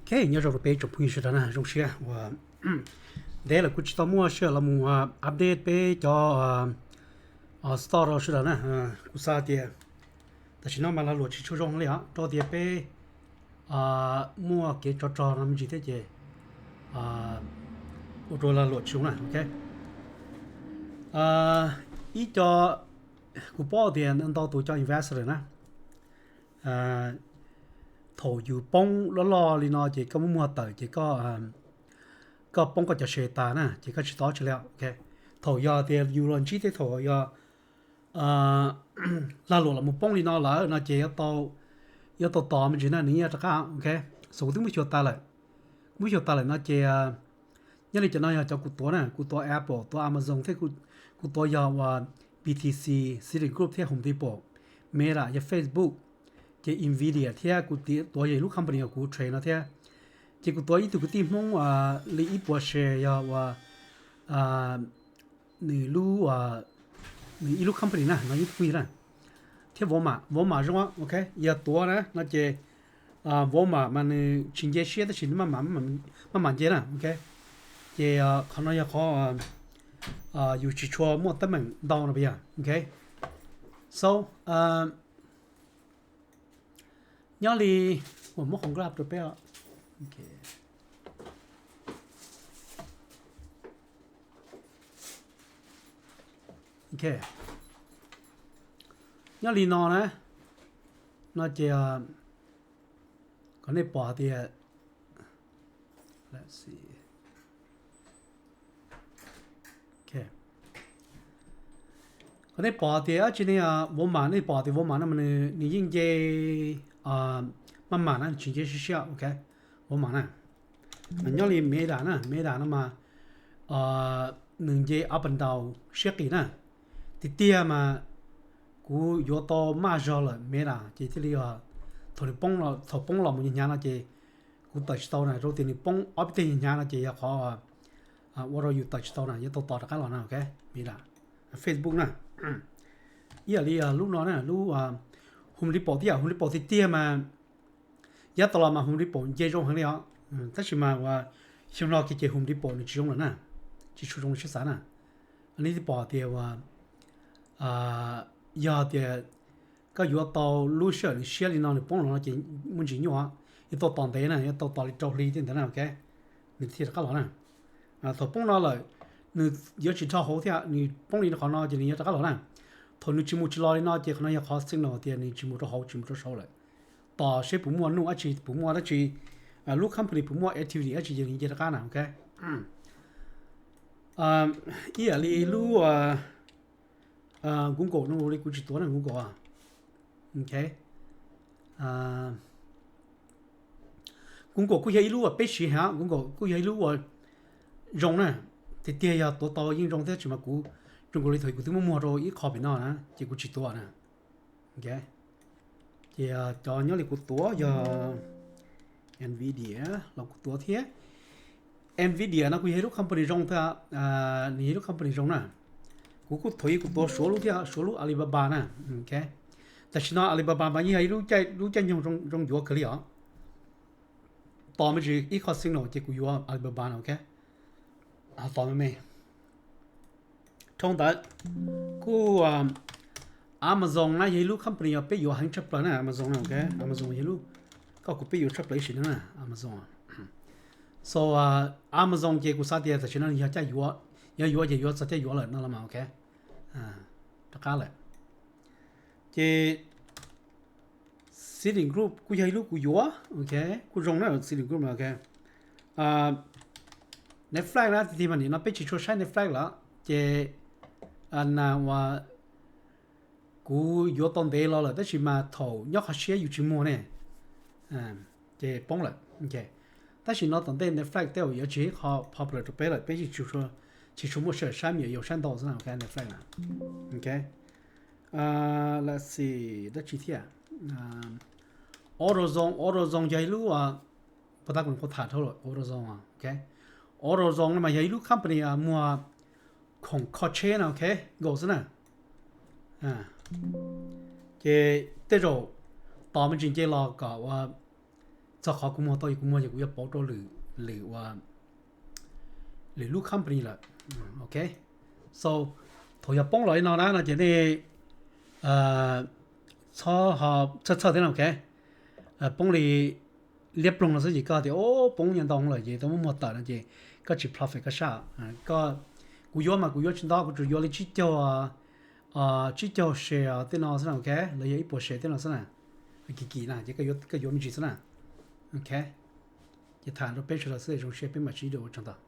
Ok, nyob zoo rau peb tsoom phooj ywg sawv daws na, zoo siab uas ntev lawm kuv tsis tau muaj sij hawm los mus update peb cov store rau sawv daws na. Kuv xav tias tam sim no mas lag luam tsis tshua zoo li os, rau tias peb muaj kev tsov rog no me ntsis thiab ces ua rau lag luam tsis zoo na. Ok, ib co, kuv paub tias ntau tus cov investor na, thaum yus poob loj loj li no ces koj muab muag tawm ces koj poob koj cov shares tas na ces koj tsis tau tsi li. Ok, thaum yog tias yus los ntsib tej thaum yog lag luam los mus poob li no lawm no ces yuav tau tos me ntsis na nws yeej rov qab. Ok, xus kuv twb muab xyuas tas lawm, muab xyuas tas lawm no ces nyob li cov no yog cov kuv tuav na, kuv tuav Apple, tuav Amazon thiab kuv tuav yog uas B T C, Citigroup thiab Home Depot, Meta yog Facebook, ces Nvidia thiab kuv tuav yog ib lub company uas kuv trade no thiab. Ces kuv tuav ib tug kwv tij Hmoob li ib puas share yog uas nws lub, nws ib lub company na no ib tug kwj na, thiab Walmart, Walmart zoo. Ok, yog tuav na no ces Walmart mas nws tsis nce siab tab sis maj mam nce na. Ok, ces qhov no yog qhov yus tsis tshua muaj teeb meem ntau no yog. Ok, so nyob li, muab qhov graph rau peb. Ok, nyob li no na, no ces kom nej pom tias, kom nej pom tias ab tsi ne, Walmart, nej pom tias Walmart no mas nws yeej nce maj mam na, nws tsis nce siab siab. Ok, Walmart na, nyob li Meta na, Meta no mas nws nce up and down siab qis na. Tiag tiag mas kuv yuav tau maj zog lawm Meta ces thiaj li thaum nws poob, thaum poob los mus hnyav hnyav no ces kuv tawm tsis tau na, rau tias nws poob ob peb teg hnyav hnyav no ces yog qhov ua rau yus tawm tsis tau na, yuav tau tos rov qab los na. Ok, Meta, Facebook na, ib yam li lub no na, lub Home Depot tib yam, Home Depot tiag tiag mas yav tas los mas Home Depot nce zoo heev li os, tab sis mas uas xyoo no kiag ces Home Depot nws tsis zoo lawm na, tsis tshua zoo li siab xav na. Nej twb pom tias uas yog tias koj yuav tau lub sij hawm nws siab li no nws poob los no ces muaj ntsis nyuaj, yuav tau tos ntev na, yuav tau tos li rau hli thiab ntawd na. Ok, nws thiaj rov qab los na. Thaum poob no lawm, nws yuav tsis dhau hauv thiab, nws poob li qhov no ces nws yuav rov qab los na. Thaum nws tsis mus tsis los li no ces qhov no yog qhov signal tias nws tsis mus rau hauv tsis mus rau saud lawm. Tos seb puas muaj nuj dab tsi, puas muaj dab tsi, lub company puas muaj activity dab tsi ces nws nce rov qab na. Ok, ib yam li lub Google no li kuv tsis tuav na Google. Ok, Google kuj yog ib lub uas peb siv heev, Google kuj yog ib lub uas zoo na, tiag tiag yog tuav tau yeej zoo thiab tab sis mas kuv zoo nkaus li thaum kuv twb muab muag rau ib qho pem no na ces kuv tsis tuav na. Ok, ces cov nyob li kuv tuav yog Nvidia los kuv tuav thiab. Nvidia no kuj yog ib lub company zoo thiab, nws yog ib lub company zoo na. Kuv kuj thaum ub kuv tuav Suav lub thiab, Suav lub Alibaba na. Ok, tam sim no Alibaba mas yeej yog ib lub caij nyoog zoo yuav kawg li os. Tos me ntsis ib qho signal ces kuv yuav Alibaba no. Ok, tos me me. Dhau ntawd kuj Amazon na yog ib lub company uas peb yuav heev tshaj plaws na, Amazon na. Ok, Amazon yog ib lub, koj kuv peb yuav tshaj plaws ib sim neej na Amazon. So Amazon ces kuv xav tias tam sim no nws yog caij yuav, yog yuav ces yuav txog caij yuav lawm no los mas. Ok, rov qab lawm. Ces Citigroup kuj yog ib lub kuv yuav. Ok, kuj zoo na Citigroup. Ok, Netflix na, tiag tiag mas nim no peb tsis tshua saib Netflix lawm ces na uas kuv yuav tau ntev los lawm tab sis mas thaum nyob qhov siab yus tsis muag ne ces poob lawm. Ok, tab sis no tom ntej Netflix tej zaum yuav tsis yog ib qho popular rau peb lawm, peb yeej tsis tshua muaj sij hawm saib, me nyuam yaus saib ntau xwb na. Ok, Netflix na. Ok, let's see dab tsi thiab. AutoZone, AutoZone yog ib lub, puas tab kuv tham dhau lawm AutoZone. Ok, AutoZone no mas yog ib lub company muag khoom kho tsheb na. Ok, nkaus xwb na. Ces tej zaum tos me ntsis nce los kom ua txog qhov kuv muag tau, kuv muag ces kuv yuav pauv rau lwm, lwm ua, lwm lub company lawm. Ok, so thaum yog poob los li no na no ces nej txhob, txhawj txhawj thiab no, ok. Poob li liab ploog no xwb ces koj tias o, poob nyiaj ntau lawm ces tau muab muag tawm no ces koj tsis profit koj sab. Kuv yuav mas kuv yuav tsis ntau, kuv tsuas yuav li tsib caug, tsib caug share tej no xwb na, ok, los yog ib puas share tej no xwb na. Kim kim na ces koj yuav me ntsis xwb na. Ok, ces tham rau peb sawv daws xwb, zoo siab peb mam sib ntsib dua, ua tsaug ntau.